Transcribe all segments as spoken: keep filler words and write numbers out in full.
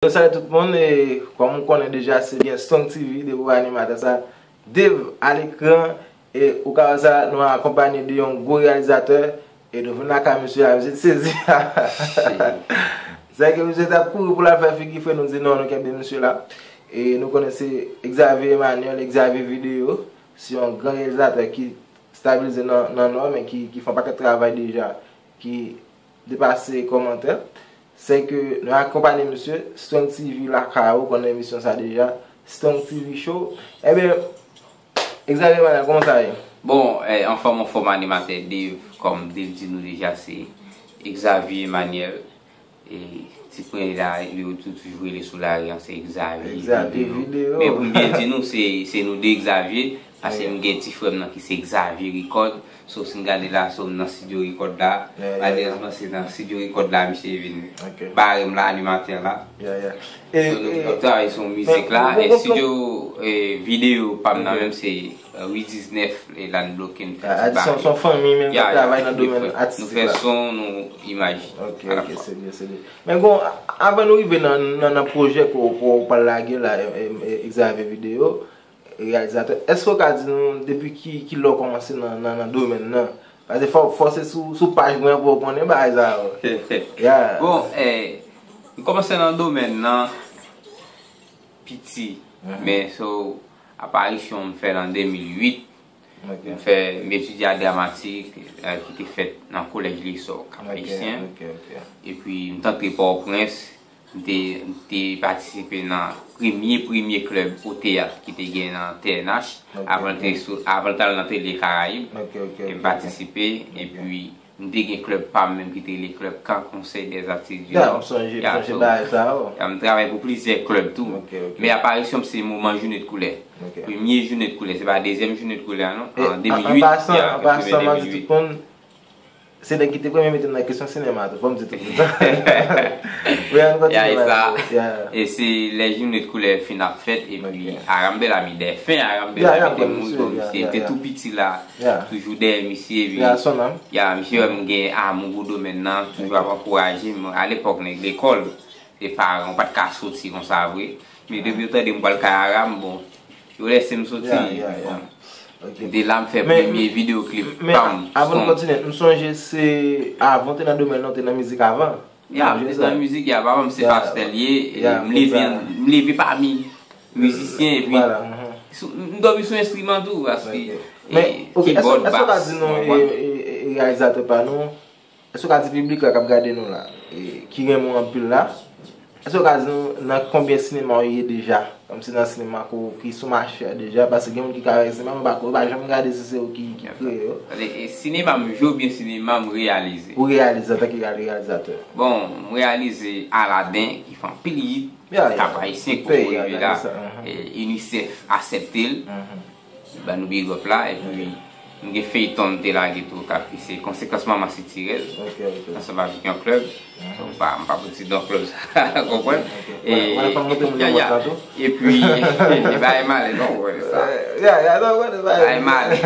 Yo, salut tout moun, e kòm ou konnen deja, se byen Strong T V, depi w wè animatè sa, Dave a lekran, e ou ka wè sa, nou akonpanye de yon gwo reyalizatè, e nou vin lakay misye a, misye te sezi. Sèke misye t ap kouri pou l al fè figi fre, nou di non, nou kenbe misye la. E nou konnen se Xavier Emmanuel, Xavier Video, se yon gran reyalizatè ki stabilize nan, nan Nò, men ki, ki fè yon pakèt travay deja, ki depase kòmantè. Sèke nou akonpanye misye, Strong T V lakay ou, konnen emisyon sa deja, Strong T V Show. Ebyen, Xavier Emmanuel, kòman sa ye? Bon, eh, anfòm, anfòm animatè Dave, kòm Dave di nou deja, se Xavier Emmanuel. E ti premye la, yo tou toujou rele sou lari an, se Xavier Xavier Video. Video. Men pou m byen di nou, se, se nou de Xavier, paske Yeah. m gen ti frè m nan ki se Xavier Record. So, si n gade la, so, m nan studio record la. Yeah, yeah, Malerezman, se nan studio record la, misye vin Ok. bare m la, animatè la. Yeah, yeah. E, So, nou, e, nou travay sou mizik la. men, E bon, studio, eh, video pa m nan Ok. menm se eh, Wi diznèf, e la n bloke m fè a, ti a di son, bagay. son fanmi menm ki Ya, ap ya, travay nan nou domèn fè, nou fè atistik la. Son, nou imaj. Ok, A la ok, fwa. Se byen, se byen. Men bon, a- avan nou rive nan, nan, nan pwojè ke w, ke w pral lage la, e, e, e, Xavier Video, reyalizatè, èske w ka di nou depi ki, ki lè w kòmanse nan, nan, nan domèn nan? Paske fò, fò se sou, sou paj mwen pou w konnen bagay sa yo. Yeah. Bon, eh, m kòmanse nan domèn nan piti, Mhm. men so, aparisyon m fè l an de mil uit. Ok. M fè, m etidye a dramatik, eh, ki te fèt nan Kolèj Lesò Kap Ok, Ayisyen. Ok, ok. Epi m t antre Pòtoprens, m te, m te patisipe nan premye, premye klèb o teyat ki te gen nan T N H, Ok, avan l te ok. sou, avan l t al nan Tele Karayib. Ok, ok, E m ok. Patisipe, epi m te gen klèb pa m menm ki te rele klèb Kan Konsèy dè Atis di Ya, Nò. m sonje, m Ya, sonje so, bagay sa yo. Ya, m travay pou plizyè klèb tou. Ok, ok. Men aparisyon m se moman Jounen de Koulè. Ok. Premye Jounen de Koulè, se pa dezyèm Jounen de Koulè a non. E, An an, de mil uit, an pasan, ya, an pasan, premye m ap di de mil uit. Tout moun, se nèg ki te premye mete m nan kesyon sinema tou, fò m di tout moun. Wi, ann kontinye. Ya, e sa. Ya. E se lè Jounen de Koulè fin ap fèt, epi Ok. Aram Bèlami, dèfen Aram Ya, ya, Bèlami te bon, mouri, misye, bon, ya, misye ya, te ya. tou piti la, Ya. toujou dèyè misye, epi Ya, son nanm. Ya, misye wè m gen amou pou domèn nan, toujou ap ankouraje m. Alepòk, nèg lekòl, se paran, ou pa t ka soti konsa vre. Men depi yo tande m pral kay Aram, bon, yo lèse m soti, Ya, ya, epi ya. bon. Ok. M te la, m fè Men, premye videyo klip men, pa m. avan nou Strong. Kontinye, m sonje se avan w te nan domèn nan, w te nan mizik avan. Ya, M m sonje te sa. nan mizik, ya, papa m se Ya. Pastè l ye, e Ya, m leve, konsa. M leve pami mizisyen, epi Vwala, mhm. sou- m dòmi sou enstriman tou, paske Ok. Men, ok, èske, keyboard, èske w ka bas, di nou, ou konprann? e, e, e, reyalizatè pa nou, èske w ka di piblik la k ap gade nou la, e, ki renmen w anpil la, èske w ka di nou nan konbyen sinema w ye deja? Kòmsi nan sinema ko, ki sou mache a deja, paske gen moun ki ka wè sinema, men pa, yo pa janm gade si se yo ki, ki kreye yo. Tande, e, sinema m jwe oubyen sinema m reyalize? Ou reyalize antanke reyalizatè. Bon, m reyalize Aladen, ki fè anpil hit, Ya, ya. Kap Ayisyen, ki Pè, poko ya, rive ya, la. Sa, mhm. E, UNICEF aksepte l. Mhm. Ban nou big up la, epi m gen feyton m te lage tou, k ap ki se Konsekans Manman Sitirèz, Ok, ok. ansanm avèk yon klèb. So, m pa, m pa pou ti non klèb sa, konprann? Ok. Wala, wala, fò m montre moun ya, nan ya. mòt la tou. Epi, e bagay malè, non, ou konnen sa. Eh, ya, ya, non, wala, wala. Bagay malè.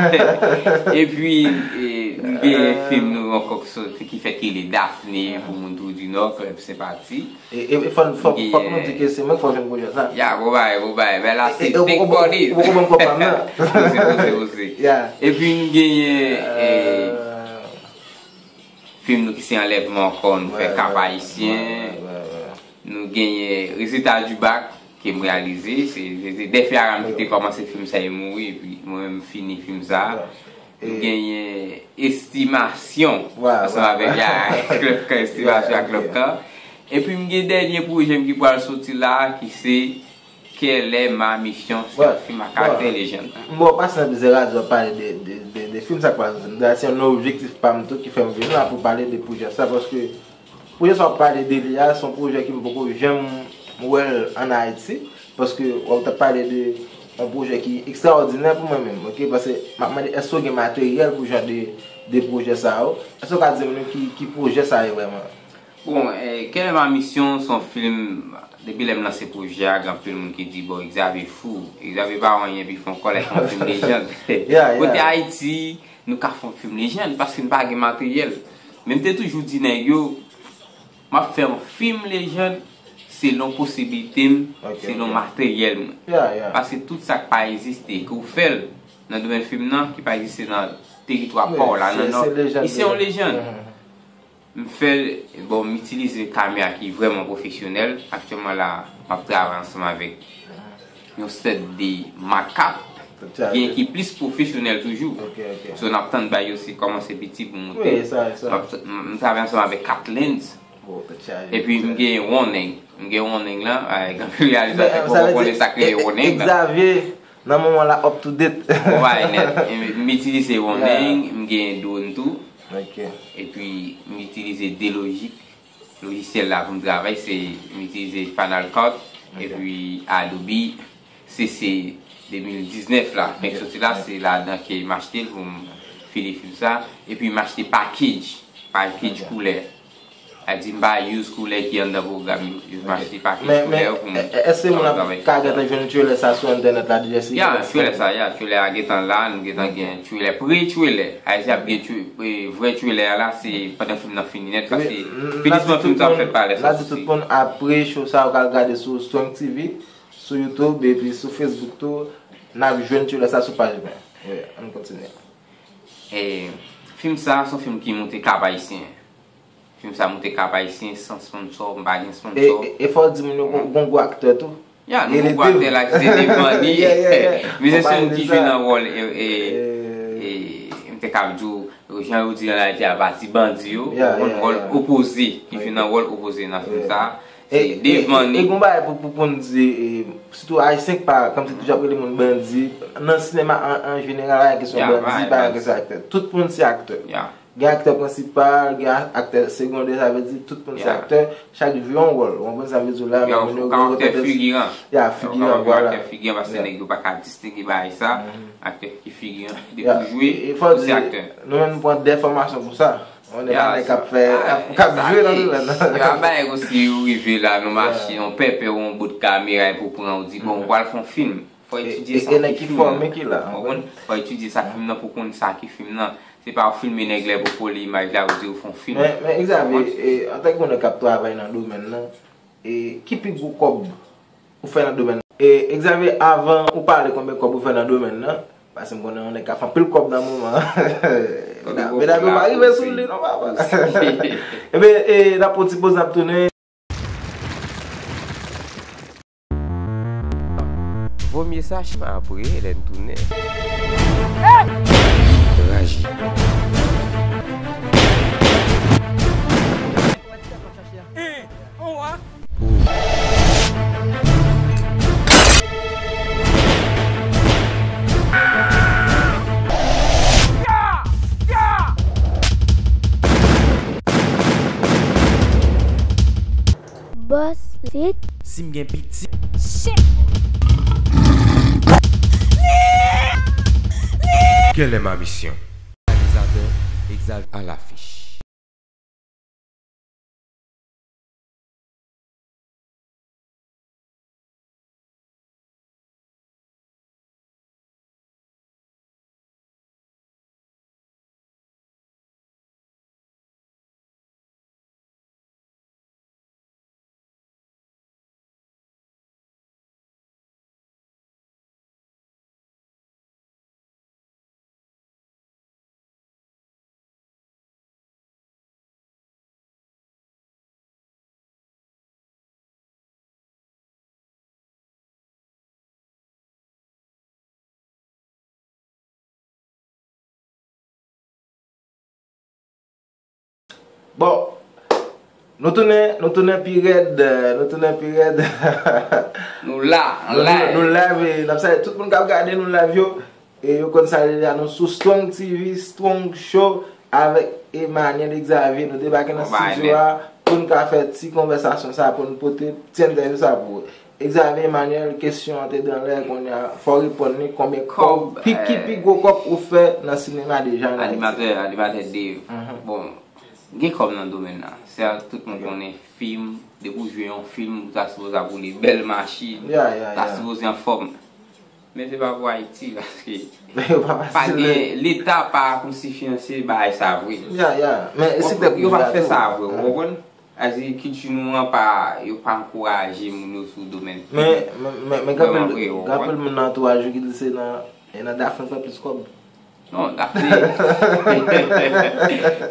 Epi, e, m gen fim nou ankò ki soti, ki fèt ki rele Daphne, pou moun tou di non, klèb senpati. E, e, e fò, fò, fòk nou di ke se mwen ki fè w jwenn pwojè sa. Ya, bon bagay, bon bagay. Men la, se E, e, ou, fake ou, party. Ou, ou konprann kòb pa m nan. Poze, poze, poze. Ya. Epi, m genyen, e, Euh, fim nou ki se Anlèvman ankò, nou fè Ouais, Kap ouais, Ayisyen. Ouais, ouais, ouais. Nou genyen Résultat du Bac, ke m reyalize. Se, se, se Dèfè Aram ki te kòmanse fim sa, e mouri, epi mwen menm m fini fim sa. Nou genyen Estimasyon, Ouais, ansanm ouais, avèk ouais. ya, Klèb Kan, Estimasyon ak Yeah, Klèb yeah. Kan. Epi m gen dènye pwojè m ki pral soti la, ki se Quel est ma mission, se Ouais, yon fim a karaktè ouais. Lejand. M wè w pase nan plizyè radyo ap pale de, de, de, de fim sa k pral soti. Dayè, se yon objektif pa m tou ki fè m vin la pou pale de pwojè sa, paske pwojè sa w ap pale de li a, se yon pwojè ke m poko janm wè l ann Ayiti, paske w ap t ap pale de yon pwojè ki ekstraòdinè pou mwen menm, ok? Paske m ap mande, èske w gen materyèl pou jan de, de pwojè sa yo? Èske w ka di m nou ki, ki pwojè sa ye vrèman? Bon, eh, Quel est ma mission, se yon fim, depi lè m lanse pwojè a, gen anpil moun ki di, bon, Xavier fou. Xavier pa wè anyen, epi fè yon kòlèt, fè yon fim Lejand. Yeah, yeah. Kote Ayiti, nou ka fè yon fim Lejand, paske n pa gen materyèl. Men m te toujou di nèg yo, m ap fè yon fim Lejand, selon posiblite m, selon materyèl mwen. Paske tout sa k pa egziste, ke w fè l nan domèn fim nan, ki pa egziste nan teritwa pa w la, nan, li se yon lejann. M fè l, bon, m itilize yon kamera ki vrèman pwofesyonèl. Aktyèlman la, m ap travay ansanm avèk yon sèt de makap, gen ki plis pwofesyonèl toujou. So, n ap tann bagay yo se kòmanse piti pou moute. M ap, m, m travay ansanm avèk kat lens. Epi m gen Ronin. M gen Ronin lan, gen anpil reyalizatè poko konnen sa k rele Ronin lan. Nan moman la, up to date. Ou bay nèt. M itilize Ronin, m gen drone tou. Epi m itilize Delogic. Lojisyèl la pou m travay, se m itilize Final Cut epi Adobe C C de mil diznèf la. Men k soti la, se ladan ke m achte l pou m fini fim sa. Epi m achte package, package koulè. Sa di m pa use koulè ki anndan pwogram yo. Just m achte package koulè yo pou m travay. Èske moun ap ka gentan jwenn trailer sa sou entènèt la deja? Ya, trailer sa, ya, trailer a gentan la, nou gentan gen trailer, pre-trailer. Ayiti ap gen vrè trailer a la, se pandan fim nan fini nèt, paske finisman fim sa ap fèt pa lè sa soti. N ap di tout moun, apre show sa, ou ka al gade sou Strong T V, sou YouTube, epi sou Facebook tou, n ap jwenn trailer sa sou paj mwen. Wi, ann kontinye. E, fim sa, se yon fim ki moute Kap Ayisyen. Fim sa moute Kap Ayisyen san sponsor, m pa gen sponsor. E, e, e fò w di moun yo gon, gon gwo aktè tou. Ya, nou gon gwo aktè la ki se Devani. Mezanmi ki jwe nan wòl, e, e, e, m te ka di w, jan yo di an Ayiti a, pati bandi yo, gon wòl opoze, ki jwe nan wòl opoze nan fim sa. Se Devani. E, e, e gon bagay pou, pou, pou n di, e, sitou Ayisyen ki pa, kòmsi toujou ap rele moun bandi, nan sinema an, an jeneral, pa gen kesyon bandi, pa gen kesyon aktè. Tout moun se aktè. Gen aktè prensipal, gen a-, aktè segondè, sa vle di tout moun se aktè, chak jou yon wòl. Ou konprann sa m vle di w la? Ou ka aktè figiran. Ya, figiran, vwala. Aktè figiran, paske nèg yo pa ka distenge bagay sa. Aktè ki figiran, depi w jwe, ou se aktè. Nou menm, nou pran de fòmasyon pou sa. On est pa nèg k ap fè, k ap jwe nan domèn nan. Se pa bagay konsi ou rive la, nou mache, yon pèpè ou yon bout kamera epi w pran, ou di, bon, ou pral fè yon fim. Fò etidye sa ki fim nan. Ou konprann? Fò etidye sa ki fim nan pou konn sa ki fim nan. Se pa ou filme nèg la epi w kole imaj la, ou di ou fè yon fim. Men, men Xavier, e, antanke yon nèg k ap travay nan domèn nan, e, ki pi gwo kòb ou fè nan domèn nan? E, Xavier, avan ou pale konbyen kòb ou fè nan domèn nan, paske m konnen yon nèg k ap fè anpil kòb nan moman an. Medam yo pa rive sou li non, papa. Ebyen, e, n ap pran ti poz, n ap tounen. Vomye sa chima apre lè n tounen. Raji. Bòs lit. Si m gen pitit. Shit. Quelle est ma mission? Réalisateur Xavier à l'affiche. Bon, nou tounen, nou tounen pi rèd, nou tounen pi rèd. Nou la, an live. Nou live, e n ap salye tout moun k ap gade nou live yo. E yo konn sa rele a, nou sou Strong T V, Strong Show, avèk Emmanuel Xavier. Nou debake nan estidyo a pou n ka fè ti konvèsasyon sa, pou n pote ti entèvyou sa pou ou. Xavier Emmanuel, kesyon an te dan lè, kounye a, fò w reponn li, konbyen kòb, ki, ki pi gwo kòb ou fè nan sinema deja an Ayiti? Animatè, animatè Dave. Bon, gen kòb nan domèn nan. Sa tout moun konnen, fim, depi w jwe yon fim, ou ta sipoze ap woule bèl machin, ta sipoze anfòm. Men se pa pou Ayiti, paske pa gen, Leta pa kòmsi finanse bagay sa vre. Yo pa fè sa vre, ou konprann? Sa vle di kilti nou an pa, yo pa ankouraje moun yo sou domèn fim. Men, men, men, men gen anpil, gen anpil moun nan antouraj ou ki di se nan, e nan Daphnée fè plis kòb. Non, Daphnée.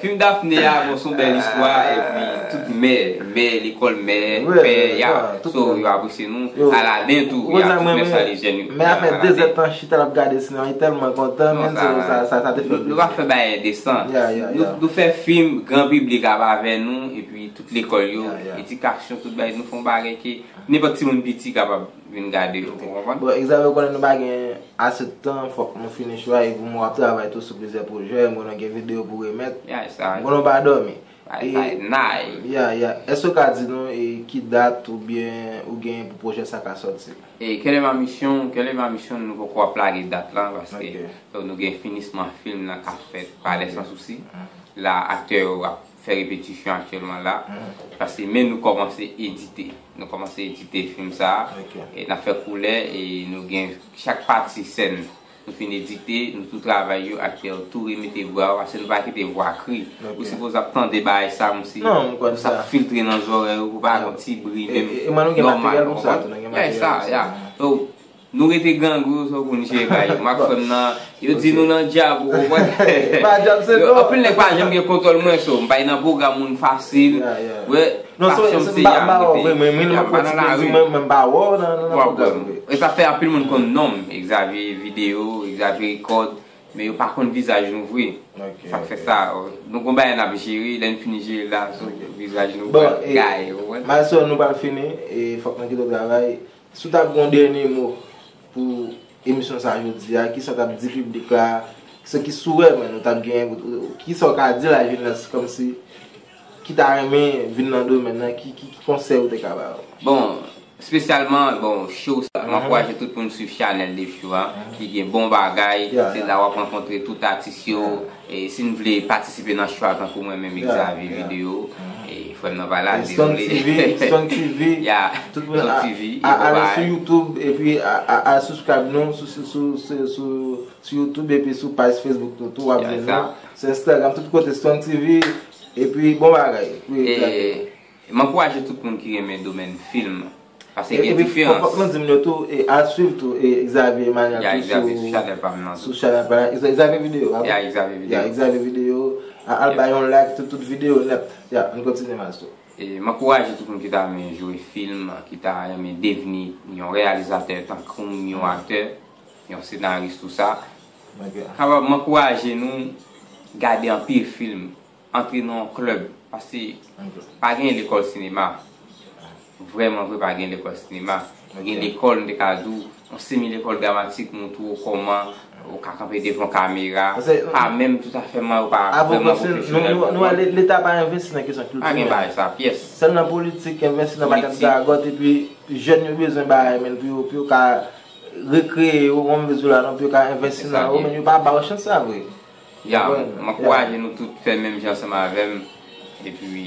Fim Daphnée a, bon, se yon bèl istwa, epi tout mè, mè, lekòl mè, pè, ya, so, yo apresye nou. Aladen tou, ya, tout mè sa lejèn yo. Men afè de zèdtan chita l ap gade sinema, li tèlman kontan, men sa, sa, sa te fè. Nou pa fè bagay endesan. Nou, nou fè fim, gran piblik ap avè nou, epi tout lekòl yo, edikasyon, tout bagay, nou fè yon bagay ke nenpòt timoun piti kapab vin gade yo, ou konprann? Bon, egzakteman, konnen nou pa gen ase tan, fòk nou fini chwa, epi mwen ap travay tou sou plizyè pwojè, mwen gen videyo pou remèt, mwen pa dòmi. Ya, ya. Èske w ka di nou, e, ki dat oubyen ou gen pou pwojè sa ka sòti? E, Kèlè ma misyon, Kèlè ma misyon, nou poko ap lage dat la, paske, donk, nou gen finisman fim nan k ap fèt, Palè San Sousi. La, aktè yo ap fè repetisyon aktyèlman la, paske men nou kòmanse edite. Nou kòmanse edite fim sa a, e n ap fè koulè, e nou gen chak pati sèn. Nou fin edite, nou tou travay yo, aktè yo tou remete vwa yo, paske nou pa kite vwa kri. Ou sipoze ap tande bagay sa, kòmsi sa ap filtre nan zòrèy ou, pou pa gen yon ti bri menm nòmal, ou konprann? Sa, ya. So, nou rete grangou, so pou n jere bagay yo. M ak frè m nan, yo di nou nan djab, ou konprann? Anpil nèg pa janm gen kontwòl mwen, so, m pa nan pwogram moun fasil. Wè, Non, se, se, m pa, m pa wè w vre, men, men, m pa nan lari. Mwen, mwen, m pa wè w nan, nan, nan pwogram vre. E sa fè anpil moun konn non m, Xavier Video, Xavier Record, men yo pa konn vizaj nou vre. Sa k fè sa, nou gon bagay n ap jere, lè n fin jere la, so, vizaj nou pral gaye, ou konprann? Maestro, nou pral fini, e fòk nou kite w travay. Si w t ap gen yon dènye mo pou emisyon sa a jodi a, kisa w t ap di piblik la, kisa ki sou rèv nou t ap gen, kisa w ka di lajenès kòmsi ki ta renmen vin nan domèn nan, ki, ki, ki konsèy ou te ka ba yo? Bon, espesyalman, bon, show sa, m ankouraje tout moun swiv chanèl Dave Show a, ki gen bon bagay, se la w ap rankontre tout atis yo, e si n vle patisipe nan show a tankou mwen menm, Xavier Video, e frè m nan pa la, dezole. Strong T V, Strong T V, tout moun a, a, ale sou YouTube, epi a, a, a subscribe nou sou, sou, sou, sou, sou, sou YouTube, epi sou paj Facebook nou tou, w ap jwenn nou. Sou Instagram, tout kote, Strong T V, epi bon bagay. E m ankouraje tout moun ki renmen domèn fim, paske gen diferans. Epi fòk nou di moun yo tou, e al swiv tou, e Xavier Emmanuel tou sou chanèl pa m nan tou. Sou chanèl pa m, Xavier Video, a wi. Ya, Xavier Video. Ya, Xavier Video, a, al bay yon like, tout, tout videyo nèt. Ya, nou kontinye, Maestro. E m ankouraje tout moun ki ta renmen jwe fim, ki ta renmen devni yon reyalizatè tankou m, yon aktè, yon senaris, tou sa. Kapab, m ankouraje nou gade anpil fim, antre nan yon klèb, paske pa gen lekòl sinema. Vrèman vre, pa gen lekòl sinema. Gen lekòl, m te ka di w, yon semi lekòl dramatik, montre w kòman ou ka kanpe devan kamera, pa menm toutafèman, ou pa vrèman pwofesyonèl. Nou, nou, Leta pa envesti nan kesyon kiltirèl. Pa gen bagay sa, pyès. Sèl nan politik, envesti nan pakèt gagòt, epi jèn yo bezwen bagay, men pou yo, pou yo ka rekreye yo, mwen m bezwen la, non, pou yo ka envesti nan yo, men yo pa ba yo chans sa vre. Ya, m ankouraje nou tout fè menm jan ansanm avè m. Epi,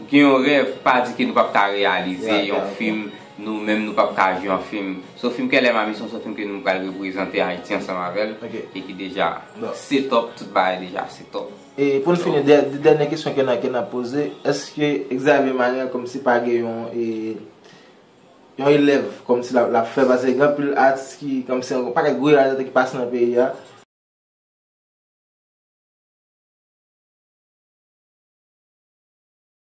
gen yon rèv, pa di ke nou p ap ka reyalize yon fim, nou menm nou p ap ka jwe yon fim. Se yon fim Kèlè ma misyon, se yon fim ke nou pral reprezante Ayiti ansanm avè l, e ki deja se top, tout bagay deja se top. E pou n fini, dè-, dènye kesyon ke n a, ke n a poze, èske Xavier Emmanuel kòmsi pa gen yon, e, yon elèv kòmsi l ap, l ap fè, paske gen anpil atis ki, kòmsi yon pakèt gwo reyalizatè ki pase nan peyi a,